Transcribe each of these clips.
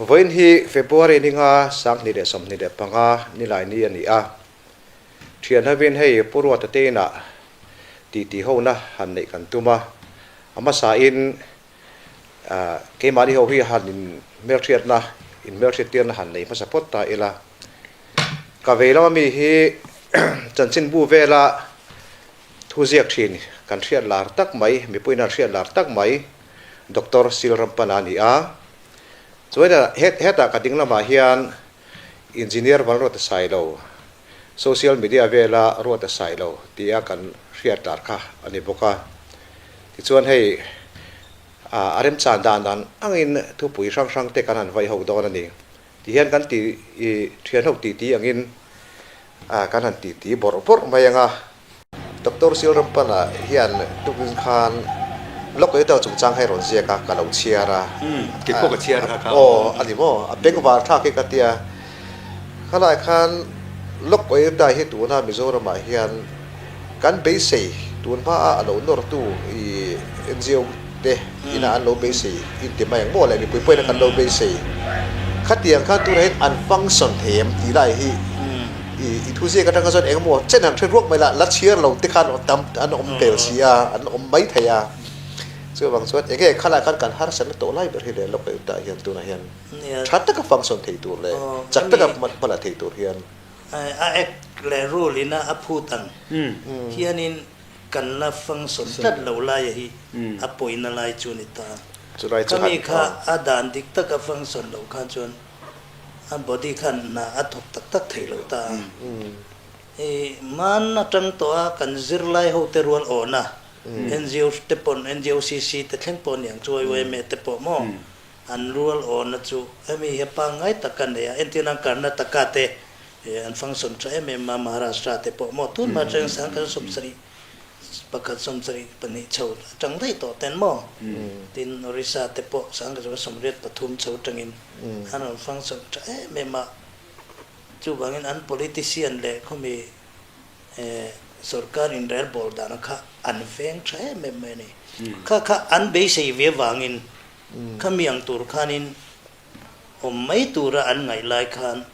Vawiin hi February ni nga 2025 Nilaini a ni a. Thian hovin hei Pu Ruata te inah titi hona han neih kan tum a. A hmasain keimahni ho hi han inhmelhriatna, inhmelhriattirna han nei hmasa phawt ta ila. Ka vei lama mi hi chanchinbu vela thu ziak thin kan hriat lar tak mai, mipuiin an hriat lar tak mai Doctor Sil Rampana a ni a. Chuan hetah ka ding lamah hian Engineer Vanruata Sailo, Social media vela Ruata Sailo tia kan hriat lar kha a ni bawk a. Tichuan hei a remchan dan dan angin thupui hrang hrang te kan han vaih ho dawn a ni. Tihian kan ti i thian ho titi angin kan han titi bawrh bawrh mai ang a. Doctor Silrampana hian tukin khan Lok Ayuta chungchang kha i rawn ziak a, ka lo chhiar a. Umm, kei pawh ka chhiar kha kha. Aw, a ni maw? A bengvar thlak hi ka tia. Khalai khan Lok Ayuta hi tuna Mizoramah hian kan beisei tun hmaa a lo nawrtu i NGO te inah an lo beisei inti mai ang maw le mipui pawhin kan lo beisei. Khatiang khan tunah hian an function thei em tih lai hi i thu ziak atanga chuan engemaw chen han hre ruak mai la, la chhiar lo te khan tam an awm tel si a, an awm mai thei a. Chuvang chuan enge khalai khan kan harsatna tawh lai ber hi leh lawk leh tah hian tunah hian tha taka function thei tur leh chak taka hma la thei tur hian. A act leh rule ina a phut ang hianin kan la function tlat lo laia hi a pawina lai chu a ni ta. Khami kha a dan dik taka function loh khan chuan a body khan hna a thawk tak tak thei lo ta a. I hman atang tawh a kan zirlai ho te rual awhna NGO te pawn NGOCC te thleng pawh aniang chu YMA te pawh maw an rual awhna chu hemi hi pangngai tak a nei a entir nan Karnataka te an function tha em em a Maharashtra te pawh maw tun hma atang sangkhat 70 pakhat 72 chho atang daih tawh ten maw tin Orissa te pawh 1983 chho atangin an rawn function tha em em a, chuvangin an politician leh khawmi sorkar inrelbawl dana kha an veng tha em em mai a ni. Kha kha an beisei ve avangin khami ang tur khanin awm mai tura an ngaih lai khan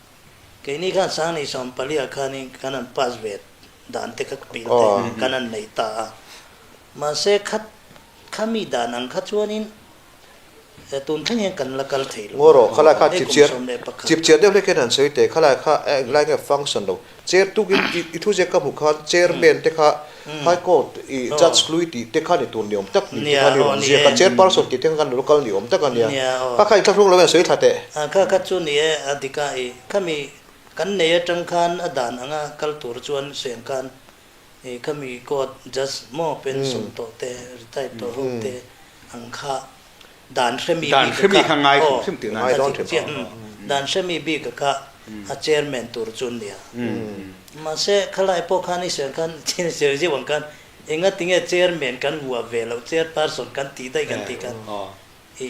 keini khan 2014 ah khanin kan han pass ve dan te kha bill te kan han nei ta a, mahse kha khami dan ang kha chuanin tun thleng hian kan la kal thei lo. Ngaw rawh, khalai kha chipchiar chipchiar deuh hlek hian han sawi teh, khalai kha englai nge function lo, chair tukin i thu ziak ka hmuh khan chairman te kha high court i judge hlui tih te kha ni tur ni awm tak tih te kha ni rawn ziak a, chairperson tih te kha kan lo kal ni awm tak a nia, kha kha inthlahrung lo hian sawi thla teh. Kha kha chu ni e, a dik a, i khami Kan nei atang khan a dan anga kal tur chuan seng khan i khami court judge maw pension tawh te retired tawh ho te ang kha dan hremi Dan bik hremi kha kha ngai aw hrim hrim tih na a a dik chiah dan hremi bik kha a chairman tur chu nia mahse khalai pawh khan i seng khan chin ser zeuh ang khan enga tinge chairman kan vuah ve loh chairperson kan tih daih kan tih khan i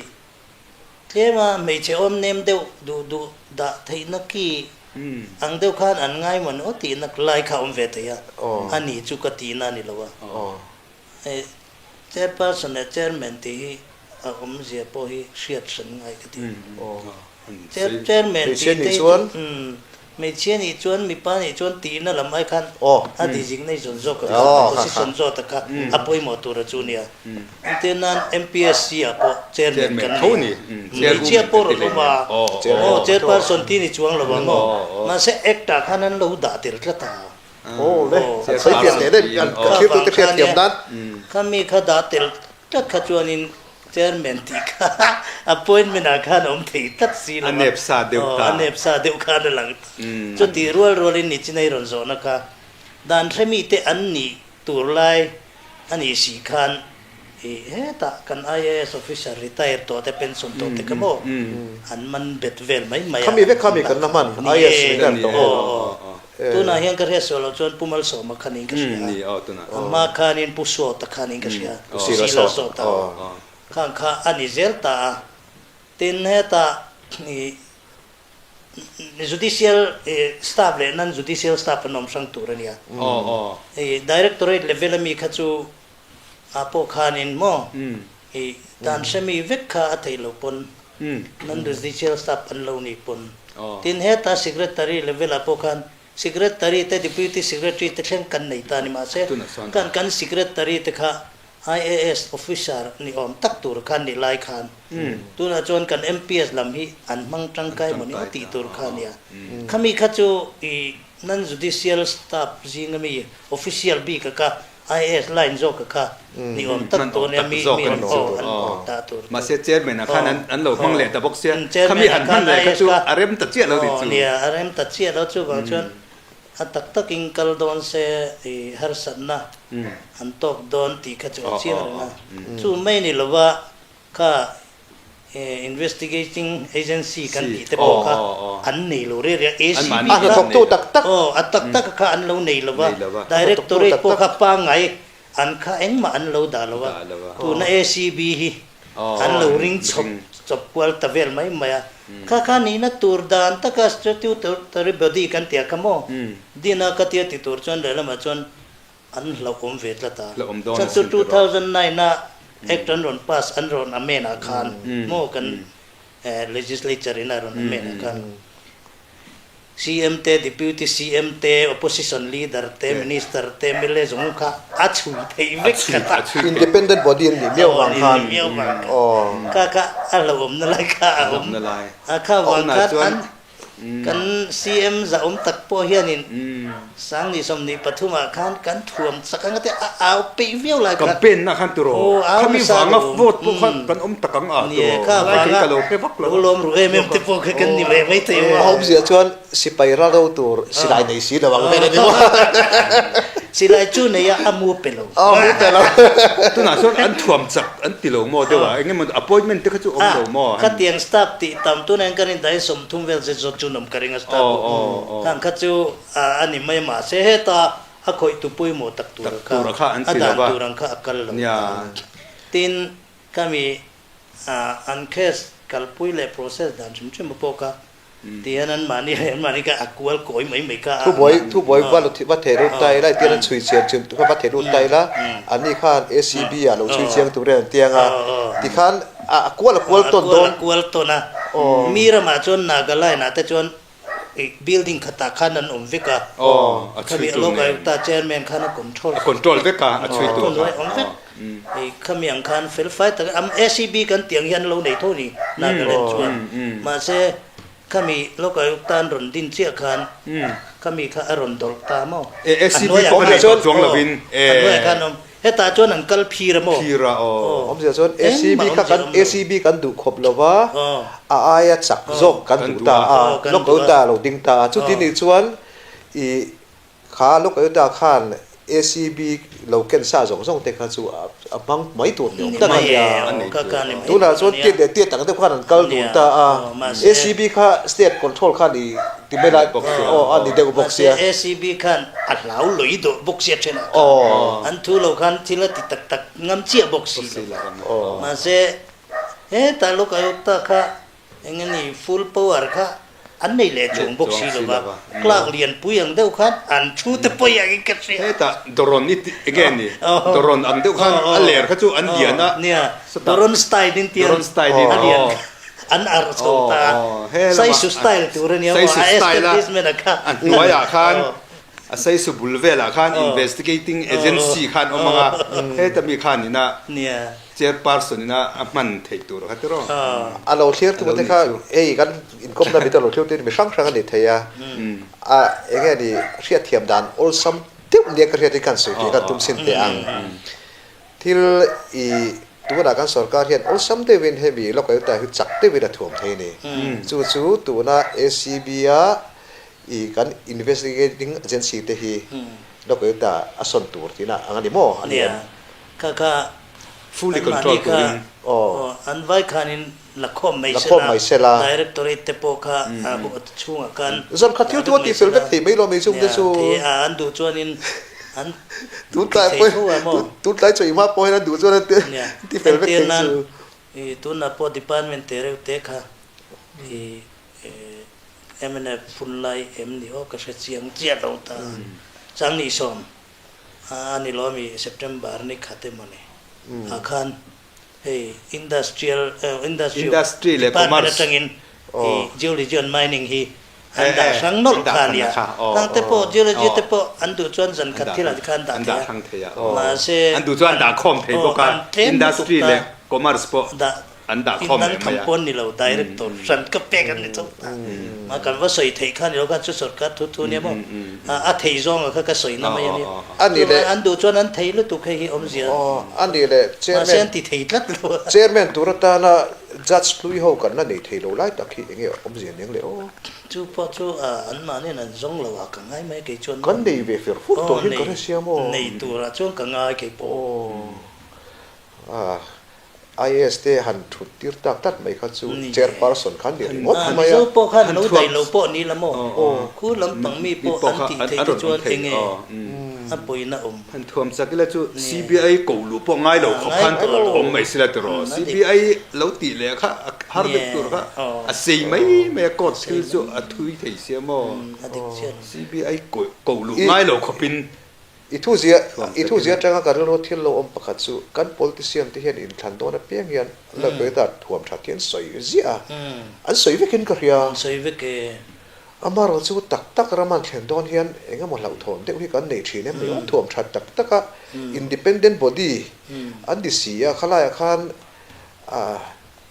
Tlema hmeichhe awm nem deuh duh duh dah theihna ki ang deuh khan an ngai mawn aw tihna lai kha a awm ve thei a, a ni chu ka tihna a ni lo a. Chairperson leh chairman tih hi a awmzia pawh hi hriat hran ngai ka ti. Chairman tih te hi chu Hmeichhia nih chuan mipa nih chuan tihna lam ai khan a designation zawk a kha, a position zawk a kha a pawimawh tur a chu nia. Entir nan MPSC ah pawh chairman kan nei a, hmeichhia pawh rawn awm a, aw chairperson ti ni chuang lo ang aw, mahse act ah khan an lo dah tel tlat a. Aw le, Khami kha dah tel Tlat kha chuanin Chairman tih kha appointment ah khan a awm thei tlat si lo a. A nep sa deuh ta. A nep sa deuh khan a lang. Chutih rual rualin Nichinai rawn zawhna kha dan hremi te an nih tur lai a nih si khan i hetah kan IAS officer retire tawh te pension tawh te kha maw an man bet vel mai mai a. Khami vek khami kan la hman IAS retire tawh ho. Tunah hian ka hriat sual loh chuan Pu Malsawma khanin ka hria a, a hma khanin Pu Sawta khanin ka hria, Pu Sila Sawta khan kha a ni zel ta a. Tin, hetah i judicial staff leh non-judicial staff an awm hrang tur a nia. I directorate level ami kha chu ah pawh khanin maw i dan hremi vek kha a theih loh pawn. Non-judicial staff an lo nih pawn. Tin, heta Secretary level ah pawh khan Secretary te, Deputy Secretary te thleng kan nei ta a ni. Mahse, kan kan Secretary te kha IAS officer ni awm tak tur khan nih lai khan tunah chuan kan MPS lam hi an hmang tangkai maw ni aw tih tur kha a nia. Khami kha chu i non-judicial staff zinga mi official bik a kha IAS line zawk a kha ni awm tak tur nia mi mi an aw an dah tur chu. Mahse chairman ah khan an lo hmang leh ta bawk sia khami han hman leh kha chu a rem ta chiah lo ni chu. Nia a rem ta chiah lo chuvang chuan A tak takin kal dawn se i harsatna an tawk dawn tih kha chu a chiang reng a. Chu mai ni lova kha investigating agency kan tih te pawh kha an nei lo reh reh a. ACB kha aw a tak tak kha an lo nei lova, directorate pawh kha pangngai an kha engmah an lo dah lo a. Tuna ACB hi An lo ring chawp chawp kual ta vel mai mai a. Kha kha nihna tur dan taka statutory body kan tia kha maw? Dina ka tia ti tur chuan lehlamah chuan an hlauhawm ve tlat a. Chhan chu 2009 a Act an rawn pass an rawn amend ah khan maw kan legislature in a rawn amend ah khan CM te, Deputy CM te, Opposition Leader te, Minister te, mla zawng kha a chhui theih vek khat a. Independent body an nih miau vang khan. Aw. Kha kha a hlauhawmna lai kha a awm. A kha vang khan an kan CM zahawm tak pawh hianin Sangni 23 ah khan kan thuam chak anga te a au peih viau lai khan. Campaign na khan turaw. Khami vanga vote pawh khan kan awm tak ang a turaw. Lai kei ka lo hre vak lo. Lo lawm ru em em te pawh kha kan ni ve mai thei a. A awmzia chuan sipai ral ro tur silai nei si lo ang vel a ni maw. Silai chu nei a a mu pe lo. A mu pe lo. Tunah chuan an thuam chak an ti lo maw deuh a, eng emaw appointment te kha chu awm lo maw. Khatiang staff tih tam tunah hian kan indaih 30 vel zet zawt chu an awm ka ring a staff pawh. Khang kha chu a ni mai mahse heta a khawih tu pawimawh tak tur kha a dan tur ang kha a kal lo ta. Tin, khami an case kalpui leh process dan hrim hrim pawh kha tihian an mahni leh an mahni kha a kual kawi mai mai kha a Thubuai thubuai va va theh lut ta ila tihian an chhui chian chin kha va theh lut ta ila anni khan ACB ah lo chhui chiang turin an tiang a tikhan a kual a kual tawn dawn. A kual a kual tawn a mi ramah chuan Nagaland ah te chuan Building khatah khan an awm vek a, khami a Lokayukta chairman khan a control. A control vek a, a chhui tur kha. Awm vek. Khami ang khan fel fai tak a, ACB kan tih ang hian an lo nei tho ni Nagaland chuan. Mahse khami Lokayukta an rawn din chiah khan khami kha a rawn dawlh ta maw? ACB pawh a nei tawh chuang lovin. A hnuaiah khan awm. Hetah chuan an kal phir a maw? Phir a aw. Awmzia chuan ACB kha kan ACB kan duh khawp lo va, a aia chak zawk kan duh ta a, Lokayukta a lo ding ta a. Chuti nih chuan i kha Lokayukta khan ACB lo ken sa zawng zawng te kha chu a hmang mai tur ni awm tak a nia. Tunah chuan tiat leh tiat ang deuh khan an kal dun ta a, ACB kha state control kha ni ti mai lai aw a ni deuh bawk sia. Mahse ACB khan a hlau lawih dawh bawk sia thenah khan an thu lo khan thil a ti tak tak ngam chiah bawk si lo. Mahse hetah Lokayukta kha eng nge ni full power kha an nei leh chuang bawk si lo va, clerk lianpui ang deuh khan an thu te pawi angin ka hria. Hetah Doron i tih eng nge ni Doron ang deuh khan a ler kha chu an lian a. Nia Doron style in tiang a lian kha. An arh chho ta a, Saisu style tur a nia maw, a establishment a kha. A hnuaiah khan a Saisu bul velah khan investigating agency khan awm ang a, heta mi khan ina chairperson ina a hman theih tur a kha tiraw. A lo thlir tu te kha hei kan inkawmna mi te lo thlir tu mi hrang hrang a ni thei a, a enge ni hriatthiam dan awlsam deuh nia ka hriat hi kan sawi tih kan tum sin teh ang. Thil i tunah kan sorkar hian awlsam deuhin hemi Lokayukta hi chak deuhin a thuam thei a ni. Chu chu tuna ACB-a i kan investigating agency te hi Lokayukta a sawn tur tihna ang a ni maw? A ni em? Nia, kha kha Fully anmahni control kha turin. aw an vai khanin la khawm mai La khawm mai sela. Directorate te pawh kha a chhungah khan Zan khat thil chu a tihfel vek thei mai lo mai chung te chu. Nia, thei a an duh chuanin an Tun tlai thei pawh tho a maw? Tun tlai chaw ihma pawh hian an duh chuan an tihfel vek Entir thei nan chu. I tunah pawh department te reuh te kha i mnf hun lai em ni aw ka hre chiang chiah lo ta. Changni sawm a ni lo ami September ni khat emaw ni ah khan. Hei industrial industry Industry leh department commerce. atangin i geology and mining hi an dah hrang nawlh kha a nia. Khang te pawh geology te pawh an duh chuan zan khat thil ah khan dah thei a. Mahse an duh chuan dah khawm thei bawk a. An tlem lutuk Industry ta leh commerce pawh dah an dah khawm Inang leh mai tham a. pawh an ni lo director hran ka pek an ni chauh ta. Mah kan va sawi theih kha ni lo khan chu sorkar thu thu nia maw a thei zawng ah kha ka sawi na mai a nia. A nih leh. An duh chuan an thei lutuk hei hi awmzia. A nih leh Mahse chairman an ti thei tlat lo a. Chairman tur atana judge hlui ho kan la nei thei lo lai tak hi enge awmzia aniang le aw. Chu pawh chu anmahniin an zawng lo a ka ngai mai kei chuan Kan nei ve fer fur tawh hian ka hre siam aw. Nei turah chuan ka ngai kei pawh. Aw. IAS te han thut tir tak tak mai kha chu chairperson khan ni ringawt mai a. Mizo pawh khan lo daih lo pawh ni la maw? Khu lampang mi pawh an tih theih te chuan enge a pawina awm? Han thuam chak ila chu CBI ko luh pawh ngai lo khawp khan awm mai sila tiraw? CBI lo tih leh kha a har deuh tur kha a sei mai mai a court thil chu a thui thei sia maw? CBI ko luh ngai lo khawpin I thuzia I thuzia atanga ka rilru thil lo awm pakhat chu kan politician te hian inthlan dawn apiang hian la Beda thuam that hi an sawi ziah a, an sawi vekin ka hria. An sawi vek e. Amaherawh chu tak tak ram an thlen dawn hian eng emaw hlauhthawn deuh hi kan nei thin em ni aw, thuam that tak tak a independent body an ti si a, khalaiah khan ah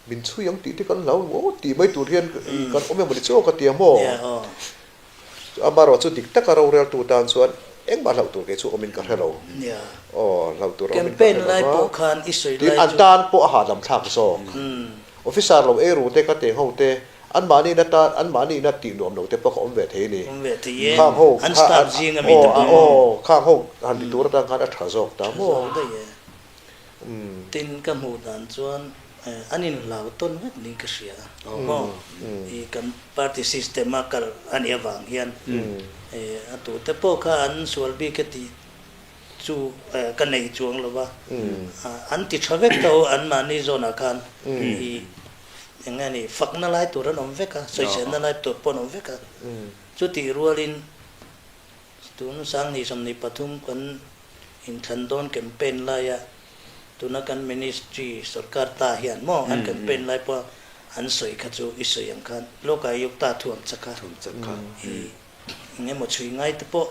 min chhui ang tih te kan hlau aw tih mai tur hian kan awm emaw ni chu aw ka ti a maw. Amaherawh chu dik taka roreltu tan chuan engmah hlauh tur kei chu awmin ka hre lo. Aw, hlauh tur awmin ka Campaign hre lo lai va. pawh khan i sawi Tin, lai an chu. tan pawh a hahdam thlak zawk. Officer lo ei ru te, ka teng ho te, anmahni ina tan, anmahni ina tih nuam lo te pawh ka awm ve thei a ni. Awm ve thei e. Khang ho An kha, staff zinga mi te aw, pawh. aw, khang ho han ti tur atan khan a tha zawk ta Tha maw? zawk daih e. Tin, ka hmuh dan chuan an inhlau tawn vek niin ka hria maw? I kan party system a kal a nih avang hian a tute pawh kha an sual bik e tih chu ka nei chuang lo va, an ti tha vek tho anmahni zawnah khan i eng nge ni fakna lai tur an awm vek a, sawiselna lai tur pawh an awm vek a, chutih rualin tun Sanghnih 23 kan Inthlan dawn campaign laia tuna kan ministry sorkar ta hian maw an campaign lai pawha an sawi kha chu i sawi ang khan Lok Ayukta thuam chak a i eng emaw chhui ngai te pawh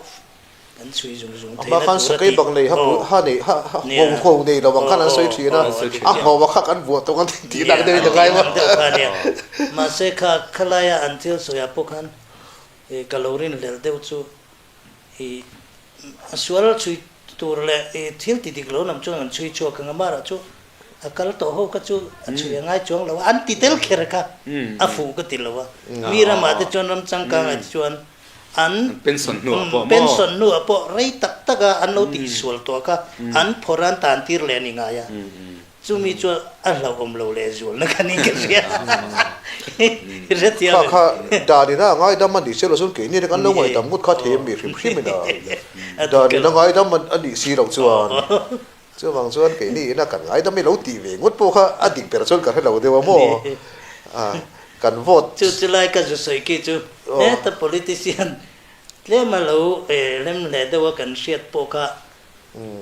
kan chhui zung zung Amah theihna khan tur a sakei ti bang nei ha aw ha nei ha ha nia ngho ngho nei lo ang khan aw an sawi aw thin a aw a dik a chiah ngho a kha kan vuah tawh ang tih nia nak deuhin an ka ngai tih maw ang deuh kha nia mahse kha khalaia an thil sawiah pawh khan i ka lo rinhlelh deuh chu I a sual chhui tur leh i thil ti dik lo lam chuan an chhui chhuak ang a, mahra chu a kal tawh ho kha chu a chhui a ngai chuang lo a, an ti tel kher kha a fuh ka ti lo a, mi ramah te chuan ram changkangah te chuan an pension hnuah pawh maw? Pension hnuah pawh rei tak tak a an lo tihsual tawh kha an phawrh a an tan tir leh a ni ngai a. Chumi chu a hlauhawm lo leh zualna kha niin ka hria. Hrethiam Kha em? kha Danina a ngaidam a nih si lo chuan keini kan lo ngaidam ngawt kha thei em mi hrim hrim in a Danina ngaidam a nih si lo chuan chuvang chuan keini ina kan ngaidam i lo tih ve ngawt pawh kha a dik ber chuan ka hre lo deuh a maw kan vote Chu chu lai ka zu sawi khi chu heta politician tlem a lo lem hle deuh a kan hriat pawh kha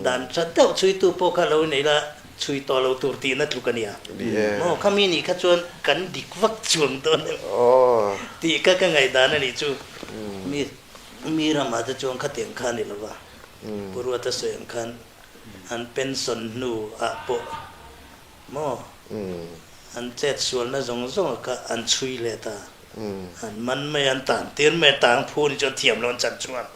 Dan that deuh chhuitu pawh kha lo nei la, chhui tawh lo tur tihna tluk a nia. Maw, khami nih kha chuan kan dik vak chuang dawn em tih kha ka ngaihdan a nih chu. Mi mi ramah te chuan khatiang kha a ni lo va, Pu Ruata sawi ang khan an pension hnu ah pawh maw an chet sualna zawng zawng kha an chhui leh ta. An man mai a, an tan tir mai a, tang phu ni chuan thiam lo an chan chuan.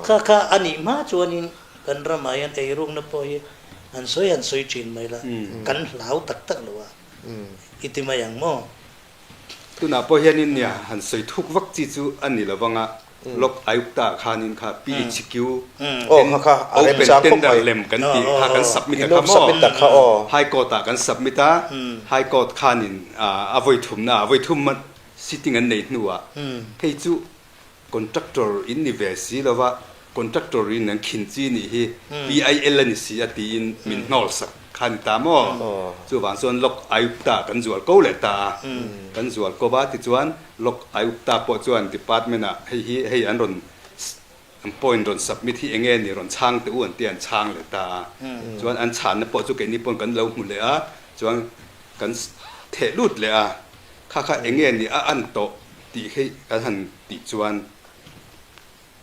Kha kha a nih hma chuanin kan ramah hian eirukna pawh hi an sawi an sawi thin mai la, kan hlau tak tak lo a, i ti mai ang maw? Tunah pawh hianin nia han sawi thuk vak chi chu a ni lo vang a, Lok Ayukta khanin kha PHQ Open Tender lem kan tih kha kan submit a kha maw? High Court ah kan submit a, High Court khanin a vawi thumna ah vawi thum sitting an nei hnuah hei chu contractor in ni ve si lova contractor in an khin chi nih hi PIL a ni si a tiin min hnawl sak kha a ni ta maw? Chuvang chuan Lok Ayukta kan zual ko leh ta a, kan zual ko va tichuan Lok Ayukta pawh chuan department ah hei hi hei an rawn an point rawn submit hi enge ni rawn chhang teh u an ti a an chhang leh ta a. Chuan an chhanna pawh chu keini pawn kan lo hmu leh a. Chuan kan theh lut leh a, kha kha eng nge ni a an tawh tih hi kan han tih chuan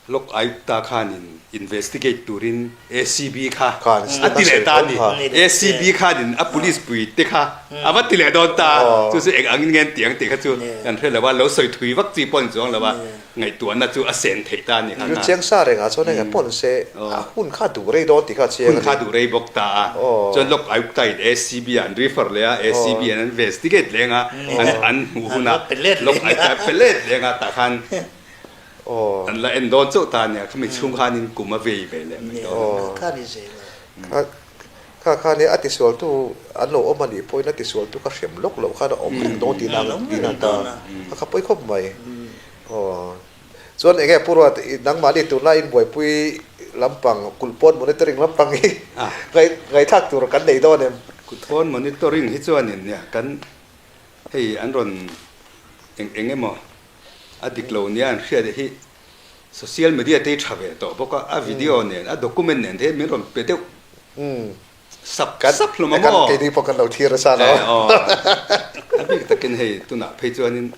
Lok Ayukta khanin investigate turin ACB kha a ti leh ta a ni. ACB khanin a police pui te kha a va ti leh dawn ta a, chu chu eng angin nge an tih ang tih kha chu kan hre lo a, lo sawi thui vak chi pawh a ni chuang lo a, ngaihtuahna chu a sen theih ta a ni kha. Chu chiang sa rengah chuan eng pawn se a hun kha duh rei dawn tih kha a chiang a ni. Hun kha duh rei bawk ta a, chuan Lok Ayukta in ACB ah an refer leh a, ACB an investigate leng a, an hmuh hunah Lok Ayukta a pe let leng a, tah khan Aw. An la en dawn chauh ta nia, khami chhung khanin kum a vei ve leh mai dawn a ni. Kha ni zel a. Kha kha kha nia a tisualtu an lo awm a nih pawhin a tisualtu kha hrem lawk loh khan a awm reng dawn tihna ang tihna ta. Kha kha pawi khawp mai. Aw. Chuan eng nge Pu Ruat, nangmahni tunlai in buaipui lampang, kulhpawn monitoring lampang hi ngaihthlak tur kan nei dawn em? Kulhpawn monitoring hi chuanin nia kan hei an rawn eng eng emaw A dik lo nia an hriat hi social media te hi tha ve tawh bawk a, a video nen a document nen te hian min rawn pe deuh sap sap hlawm a maw? Keini pawh kan lo thlir nasa lo. A bik takin hei tunah phei chuanin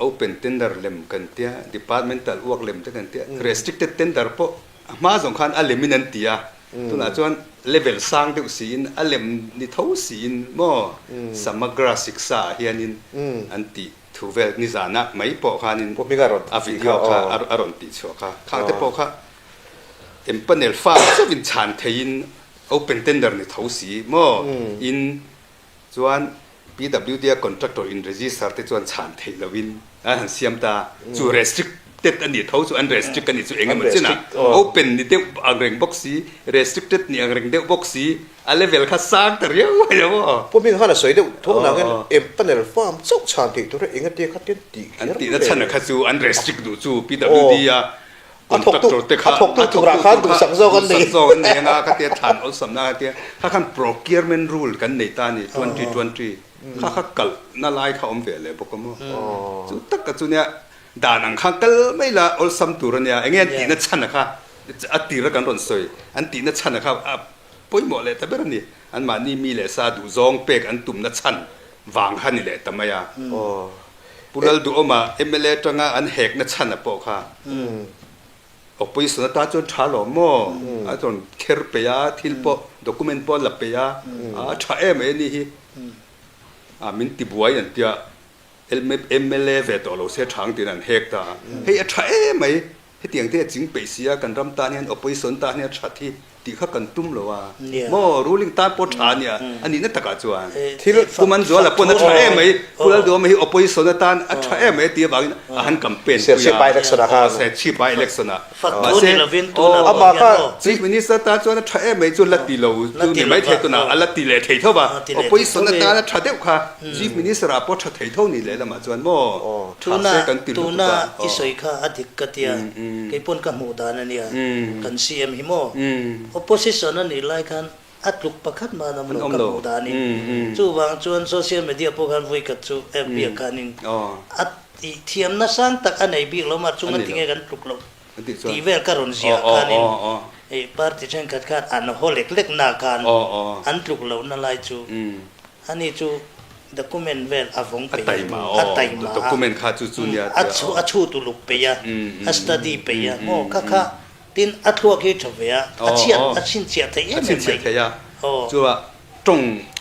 open tender lem kan tia, departmental work lem te kan tia, restricted tender pawh a hma zawng khan a lemin an ti a, tunah chuan level sang deuh siin a lem ni tho siin maw Samagra Shiksha ah hianin an tih thu vel nizana mai pawh khanin a video kha a rawn tih chhuah kha, khang te pawh kha empanel farm chauhin chhan theiin open tender ni tho si maw in Chuan PWD a contractor in register te chuan chhan theih loin an han siam ta. Chu restricted a nih tho chu an restrict a nih chu eng emaw chinah open ni deuh ang reng bawk si, restricted ni ang reng deuh bawk si, a level kha sang ta riau mai lo aw. Pu Hming khan a sawi deuh tho nangin empanel farm chauh chhan theih tur eng atia kha ten tih kher An tihna chhan kha chu an restrict duh chu PWD a A thawktu Contractor te kha a thawktu turah khan duhsak zawk an nei. Duhsak zawk an nei anga ka tia thlan awlsamna ka tia kha khan procurement rule kan nei ta a ni 2020 kha kha kalhna lai kha awm ve leh bawk a maw. Chu tak a chu nia dan ang khan kal mai la awlsam tur a nia enge an tihna chhan a kha a tir a kan rawn sawi an tihna chhan a kha a pawimawh leh ta ber a ni anmahni mi leh sa duhzawng pek an tumna chhan vang kha ni leh ta mai a. Pu Lalduhawma mla atanga an hekna chhan a pawh kha opposition atan chuan tha lo maw? A rawn kher peih a, thil pawh document pawh a la peih a, a tha em mai a nih hi. A min tibuai an tia mla ve tawh lo se tha ang tiin an hek ta a, hei a tha em mai. Hetiang te a ching peih si a, kan ram tan hian opposition tan hian a that hi tih kha kan tum lo a, maw ruling tan pawh tha a nia, a nihna takah chuan Thil Pu Manzuala pawn a tha em mai, Pu Lalduhawma hi opposition atan a tha em mai a tih avangin a han campaign pui a, Serchhip by election ah khan. Serchhip by election ah. Mahse, amah kha Chief Minister tan chuan a tha em mai chu la ti lo chu ni mai thei tunah a la ti leh thei tho va, opposition atan a tha deuh kha Chief Minister ah pawh tha thei tho ni leh lamah chuan maw tha se kan ti lutuk a. Tuna i sawi kha a dik ka tia, kei pawn ka hmuh dan a nia, kan CM hi maw opposition a nih lai khan a tluk pakhat mah an awm lo ka hmuh danin, chuvang chuan social media pawh khan vawikhat chu FB ah khanin a tih thiamna sang tak a nei bik lo mah chunga tinge kan tluk loh tih vel ka rawn ziah khanin party thenkhat khan an haw lek lek na khan an tluk lohna lai chu Ani chu document vel a vawng peih a, a taima a, a chhut uluk peih a, a study peih a, maw kha kha tin a thluak hi tha ve a, a chhiat a chhinchhiah theih em em mai. Aw.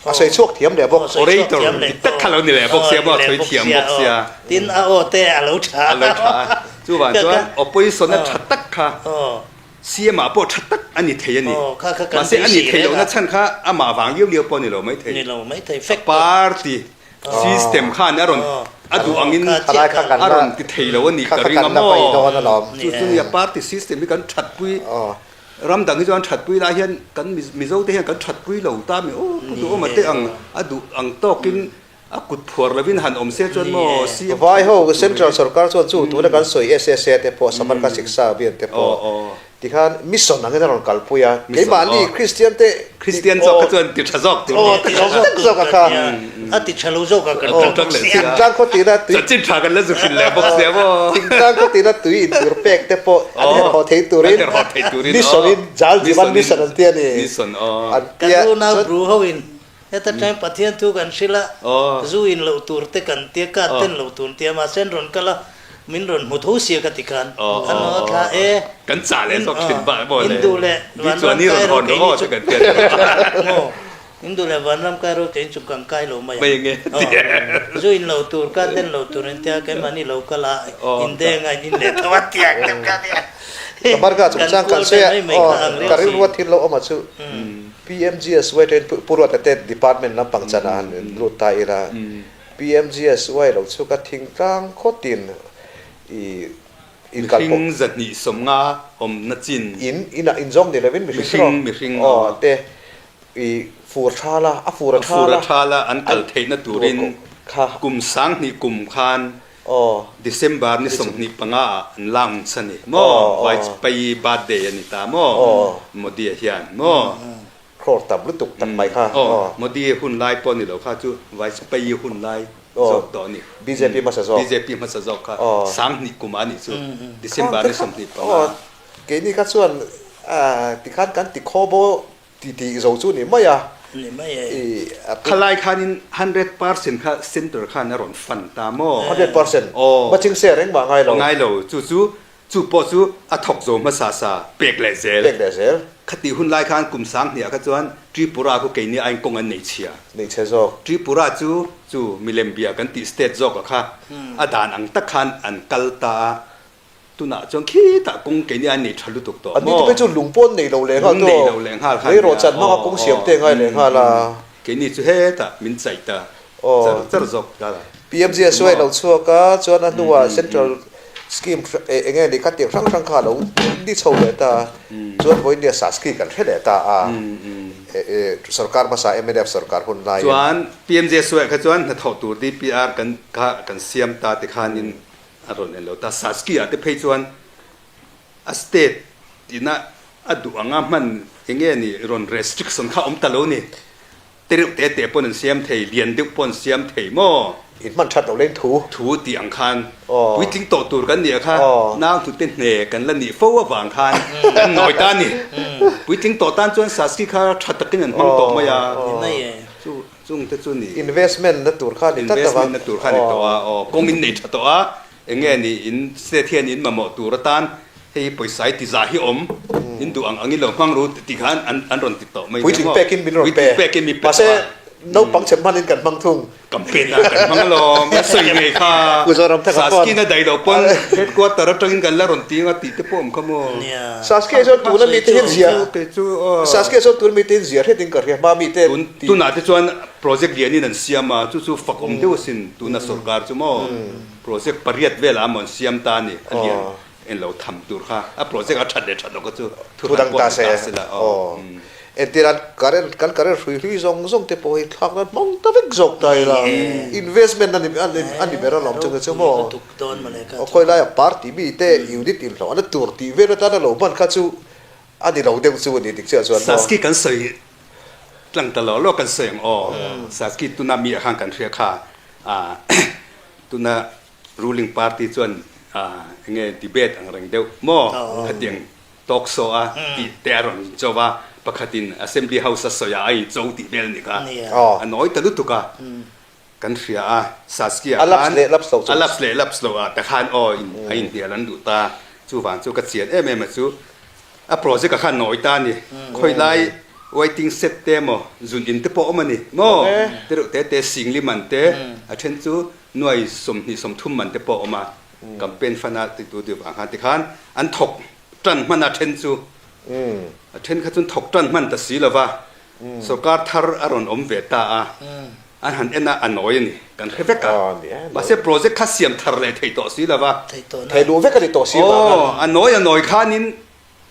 A sawi chhuak thiam leh bawk. Orator dik tak kha lo ni leh bawk sia maw, a sawi thiam bawk sia. Tin a aw te a lo tha. A lo tha a, chuvang chuan opposition a tha tak kha. CM ah pawh tha tak a ni thei a ni. Mahse a nih theih lohna chhan kha amah vang liau liau pawh a ni lo mai thei. A party system khan a rawn a duh angin a rawn ti thei lo a nih ka ring a maw? Chu chu nia party system hi kan thatpui ram dang hi chuan thatpui lai hian kan Mizo te hian kan thatpui lo ta mi aw pu duhawm a te ang a duh ang tawkin A kut phuar lovin han awm se chuan maw CM Vai ho Central sorkar chuan chu tuna kan sawi SSA te pawh Samarka Shiksha Abhiyan te pawh tikhan mission angin a rawn kalpui a keimahni Christian te Christian zawk kha chuan ti tha zawk tur aw ti tha zawk zawk a kha a ti tha lo zawk a kan tan bawk sia Thingtlang khaw tina tui Chanchin tha kan la zu hrilh leh bawk sia maw Thingtlang khaw tina tui in tur pek te pawh an herhhaw thei turin an herhhaw thei turin mission in Jal Jeevan Mission an ti a ni Mission aw an tia Kan unau Bru ho in. Heta tang Pathian thu kan hrilh a, zu in loh tur te kan tia, card ten loh tur an tia, mahse an rawn kal a, min rawn hmu tho sia ka ti khan an rawn a thla e. Kan chah leh zawk thin bak maw le. In duh leh vanram kai ro keini chu maw in duh leh vanram kai ro keini chu kan kai lo mai ang. Zu in loh tur, card den loh tur an tia, keimahni lo kal a, in deng a, in in leh tho a tia ang deuh kha nia. Ka chungchang kan sawi a, ka rilru a thil lo awm a chu. PMGSY train Pu Ruata te department lampang chan ah han lut ta ila, PMGSY lo chhuk a thingtlang khawtin i inkal pawh. Mihring 250 awmna chin. In inah inzawm ni lovin mihring chu Mihring aw te i fur tha la, a fur a tha la. A fur a tha la an kal theihna turin kum 2000 kum khan December ni 25 ah an launch a ni maw? Vajpayee birthday a ni ta maw? Modi a hian maw? Crore tam lutuk tak mai kha. Aw, Modi hun lai pawh ni lo kha chu Vajpayee hun lai zawk tawh a ni. BJP hmasa zawk. BJP hmasa zawk kha 2000 kum ah a nih chu December ni 25 ah. Keini kha chuan tikhan kan ti khawbaw Ti tih zo chu ni mai a. Ni mai e. I a pu. Khalai khanin 100% kha centre khan a rawn fund ta maw? 100%? Aw. Maching se reng mah ngai lo. Ngai lo. Chu chu, chu pawh chu a thawk zo hmasa sa pek leh zel. Pek leh zel. Khatih hun lai khan kum 2000 ah kha chuan Tripura khu keini aiin kawng an nei chhia. Nei chhe zawk. Tripura chu chu milem bia kan tih state zawk ah kha a dan ang tak khan an kal ta a. Tunah chuan khitah kawng keini a nei tha lutuk tawh maw? Anni te phei chu lung pawh an nei lo leh nghal tawh. Lung nei lo leh nghal kha nia. Leirawh hmanga kawng siam te ngai leh nghal a. Keini chu hetah min chaih ta char char zawk ta la. PMGSY lo chhuak a, chuan a hnuah Central Scheme eng nge ni kha tiang hrang hrang kha a lo ni chho leh ta. Chuan vawiin nia Saski kan hre leh ta a, sorkar hmasa mnf sorkar hun laiin. Chuan PMGSY kha chuan hnathawh tur DPR kan kha kan siam ta tikhanin A rawn en lo ta. Saski ah te phei chuan a state ina a duh anga hman eng nge ni rawn restriction kha awm ta lo ni. Te reuh te te pawn an siam thei, lian deuh pawh an siam thei maw? In hman that lo leng thu. Thu tih ang khan puitling tawh tur kan nih a kha nau hnute hne kan la nih fo avang khan kan nawi ta a ni. Puitling tawh tan chuan Saski kha tha takin an hmang tawh mai a. Chu. Chung te chu ni. Investment na tur kha ni tlat a va. Investment na tur kha ni tawh a, aw kawng in nei tha tawh a, eng nge ni in state hian in mamawh tur atan hei pawisa i ti zah hi awm, in duh ang angin lo hmang ru tih khan an rawn ti tawh mai nia maw. Puitling pekin min rawn pe. Puitling pekin min pe tawh a. Mahse naupang chhe hmanin kan hmang thung. Campaign ah kan hmang alawm, a sawi ngei kha. Pu Zoramthanga pawn. Saskin a daih loh pawn headquarter atangin kan la rawn ti anga tih te pawh awm kha maw. Saskia chuan tuna mite hian zia Saskia chuan tuna mite hian zia hretin ka hria hma mite ti. Tunah te chuan project lianin an siam a, chu chu fak awm deuh asin tuna sorkar chu maw project pariat velah amaw an siam ta a ni, a lian en lo tham tur kha a project a that leh that loh kha chu thu dang ta se aw entir an current kan current hrui hlui zawng zawng te pawh hi thlak nan hmang ta vek zawk ta ila investment a ni a ni ber alawm chu chu maw aw khawi laia party mi te unit inhlawh na tur tih vel atana lo hman kha chu a ni lo deuh chu a ni dik chiah chuan maw. Saski kan sawi tlang ta lo lo kan sawi ang aw Saski tuna mi ah khan kan hria kha tuna Ruling party chuan eng nge debate ang reng deuh maw? Khatiang talk show a tih te a rawn incho va, pakhatin assembly house a sawi a a incho tih vel a nih kha. A nawi ta lutuk a, kan hria a, Saskia khan a lapse leh lapse loh ah te khan aw a inhnial an duh ta. Chuvang chu ka chian em em a chu a project ah khan nawi ta a ni. Khawilai waiting shed te emaw zun in te pawh awm a ni maw? Te reuh te te singli man te a then chu Nuai 20 30 man te pawh a awm a, campaign fund a titu deuh vang khan tikhan an thawk tan hman a then chu a then kha chuan thawk tan hman ta si lova sorkar thar a rawn awm ve ta a, an han en a a nawi a ni kan hre vek a, mahse project kha siam thar leh thei tawh si lova, thei luh vek a ni tawh si vang a. Aw a nawi a nawi khanin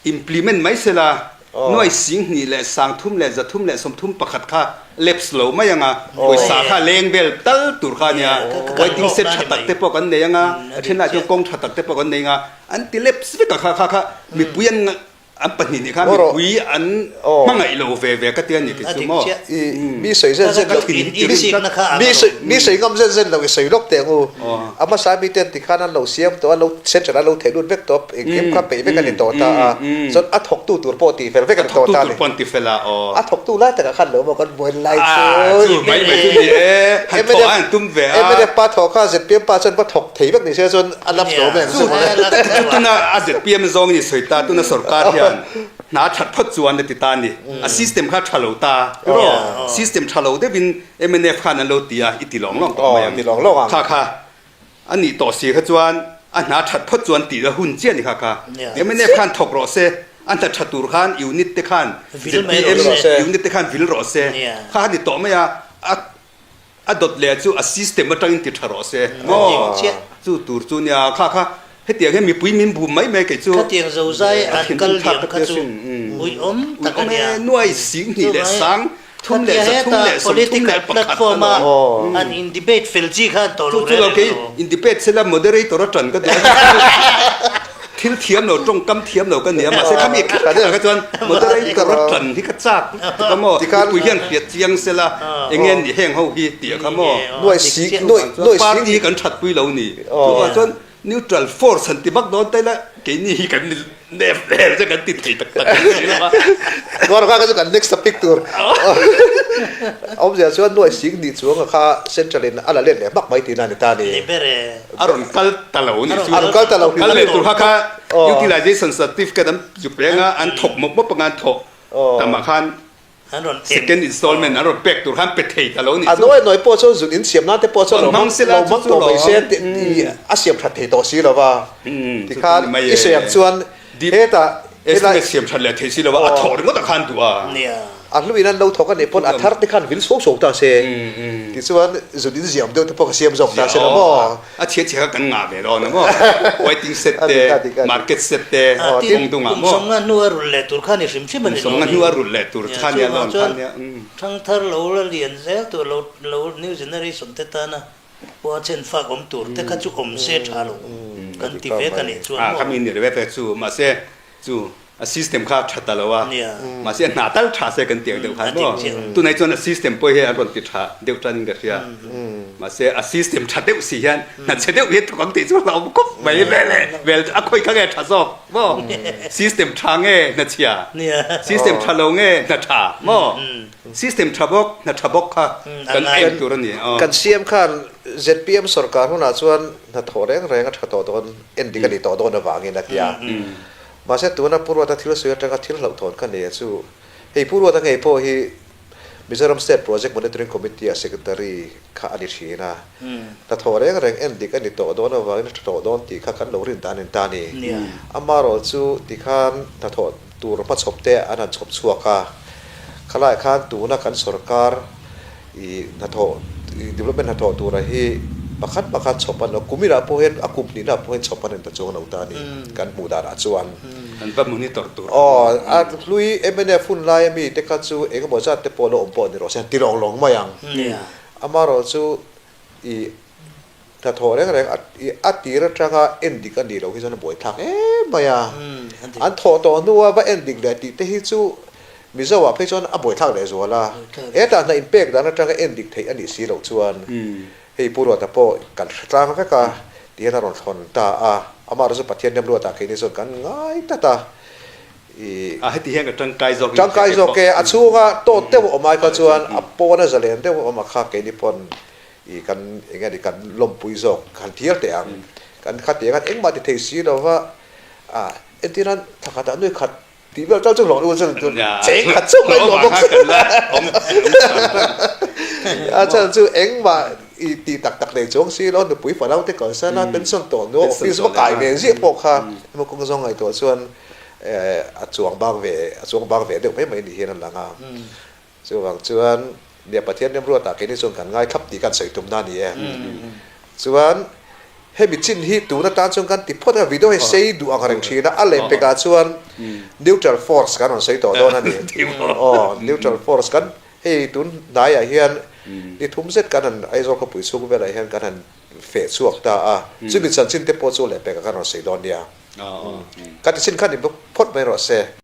Implement mai sela, nuai 2000 leh 3000 leh 331 kha lapse lo mai anga, pawisa kha leng vel tal tur kha ania, waiting shed tha tak te pawh kan nei anga, a thenah chuan kawng tha tak te pawh kan nei anga, an ti lapse vek a kha kha kha mipui an. An pahnih nih khan mipui an hmangaih lo ve ve ka ti a ni kei chu maw? Mi sawi zen zen lo, mi sawi ngam zen zen lo i sawi lawk teh ang u. A hmasa mi ten tikhan an lo siam tawh a, lo central an lo theh lut vek tawh a, engkim kha peih vek a ni tawh ta a. Chuan a thawktu tur pawh tih fel vek a ni tawh ta a ni. A thawktu lai takah khan lo maw kan buai lai chu. Chu mai mai chu ni e, han thawh a han tum ve a. Mnf pa thawh kha zpm pa chuan va thawk thei vek ni se chuan a lap lo mai ang chu mawle. Chu tuna a zpm zawng in i sawi ta, tuna sorkar hian hna that phawt chuan a ti ta a ni. A system kha tha lo ta iraw, system tha lo deuhin mnf khan an lo ti a, i ti lawng lawng tawh mai ang. Kha kha a nih tawh si kha chuan a hna that phawt chuan tih a hun chiah a ni kha kha. Mnf khan thawk rawh se, a hna tha tur khan unit te khan zpm unit te khan vil rawh se, kha a ni tawh mai a, a A dawt leh chu a system atangin ti tha rawh se maw? Chu tur chu nia kha kha hetiang hian mipui min bum mai mai kei chu. Khatiang zozai an kal liam kha chu uiawm tak a nia. Nuai 20 leh sang thum leh 300 leh 30 leh pakhat a lawm. An in debate fel chi khan tawh lo reng reng lo. In debate sela moderator a tan ka duh a. Thil thiam lo, tawngkam thiam lo ka nia, mahse khami khat khat ah kha chuan moderator a tan hi ka chak lutuk a maw, mipui hian hriat chiang sela eng nge ni heng ho hi tih a kha maw, party hi kan that pui lo ni, chuvang chuan neutral force han ti vak dawn ta ila keini hi kan nep hmel che kan ti thei tak tak ang si lo a. Chuan kha chu kan next topic tur awmzia chuan nuai sing nih chuang kha central in a la let leh hmak mai tihna a ni ta a ni. Ni ber e. A rawn kal ta lo ni chu. A rawn kal ta lo. Kal leh tur kha kha utilization certificate an zu peng a, an thawk mawp mawp anga an thawh tamah khan second installment an rawn pek tur khan pe thei ta lo ni chu. A nawi nawi pawh chuan zun in siam nan te pawh chuan lo hmang lo hmang tawh mai se a siam that thei tawh si lo va. Tikhan i sawi ang chuan hetah Estimate siam that leh thei si lo va, a thawh ringawt ah khan duh a. A hluin an lo thawk a nih pawn a thar te khan vil suau suau ta se, tichuan zun in ziam deuh te pawh ka siam zawk ta se la maw? A chhia chhia kha kan ngah ve dawn a maw? Waiting shed te, market shed te, kawng dungah maw? Kum 50 hnu a rulh leh tur kha ni hrim hrim a ni lo. Kum 50 hnu a rulh leh tur kha nia lawn kha nia. Thangthar lo la lian zel tur lo new generation te tana Pawh a chen fak awm tur te kha chu awm se tha lo kan ti ve ka nih chuan maw? Khami ni reve ve chu mahse chu a system kha tha ta lo a, mahse a hna tal tha se kan ti ang deuh khan maw? Tunah chuan a system pawh hi an rawn ti tha deuh tan in ka hria, mahse a system tha deuh si hian hna chhe deuh hi thawk ang tih chu a hlauhawm khawp mai ve le, vel a khawi kha nge tha zawk maw? System tha nge hna chhia? System tha lo nge hna tha maw? System tha bawk, hna tha bawk kha kan en tur a ni. Kan CM khan zpm sorkar hunah chuan hnathawh reng reng a tha tawh dawn, en dik a ni tawh dawn avangin a ti a. Mahse tuna Pu Ruata thil sawi atanga thil hlauhthawn ka nei a chu, hei Pu Ruata ngei pawh hi Mizoram State Project Monitoring Committee ah Secretary kha a ni thin a. Hnathawh reng reng en dik a ni tawh dawn avangin a tha tawh dawn tih kha kan lo rin dan a ni ta a ni. Amaherawhchu chu tikhan hnathawh tur hmachhawp te an han chhawp chhuak a, khalaiah khan tuna kan sorkar ih hnathawh ih development hnathawh tura hi pakhat pakhat chhawp an lo, kum inah pawh hian a kum hnihna pawh hian chhawp an en ta chuang lo ta a ni kan hmuh danah chuan. An va monitor tur. Aw, a hlui mnf hun laia mi te kha chu engemaw zat te pawh lo awm pawh ni rawh se, han ti lawng lawng mai ang. Amaherawhchu ih Hnathawh reng reng a tir atanga en dik a nih loh hi chuan a buaithlak em mai a. An thawh tawh hnua va en dik leh tih te hi chu Mizo ah phei chuan a buaithlak leh zual a. Hetah hna inpek dan atanga en dik theih a nih si loh chuan hei Pu Ruata pawh kan hre tlang vek a ti hian a rawn thlawn ta a. Amah erawh chu Pathian Remruatah keini chuan kan ngai tlat a. I A heti hian ka tangkai zawk in tangkai zawk e. A chhunga tawt deuh a awm ai kha chuan a pawna zalen deuh a awm a kha keini pawn I kan eng nge ni kan lawmpui zawk kan thial teh ang. Kan khatiang khan engmah ti thei si lo va, ah entir nan thla khatah nui khat tih vel tal chu hlawh ru chu cheng khat chauh mai hlawh bawk si. A chhan chu engmah i tih tak tak nei chuang si lo, nupui fanau te kalsan a pension tawh hnuah office va kai ve ziah pawh kha emaw kawng zawng ngaihtuah chuan a chuang bak ve a chuang bak ve deuh mai mai ni hian a lang a. Chuvang chuan nia Pathian remruatah keini chuan kan ngaithlap tih kan sawi tumna a ni e. Chuan hemi chin hi tun atan chuan kan ti phawt a, video hi sei duh ang reng thin a, a leh pekah chuan neutral force kan rawn sawi tawh dawn a ni. Aw, neutral force kan hei tun hnaiah hian ni thum zet kan han Aizawl khawpui chhung velah hian kan han feh chhuak ta a, chumi chanchin te pawh chu leh pekah kan rawn sawi dawn nia. Ka ti chin kha ni phawt mai rawh se.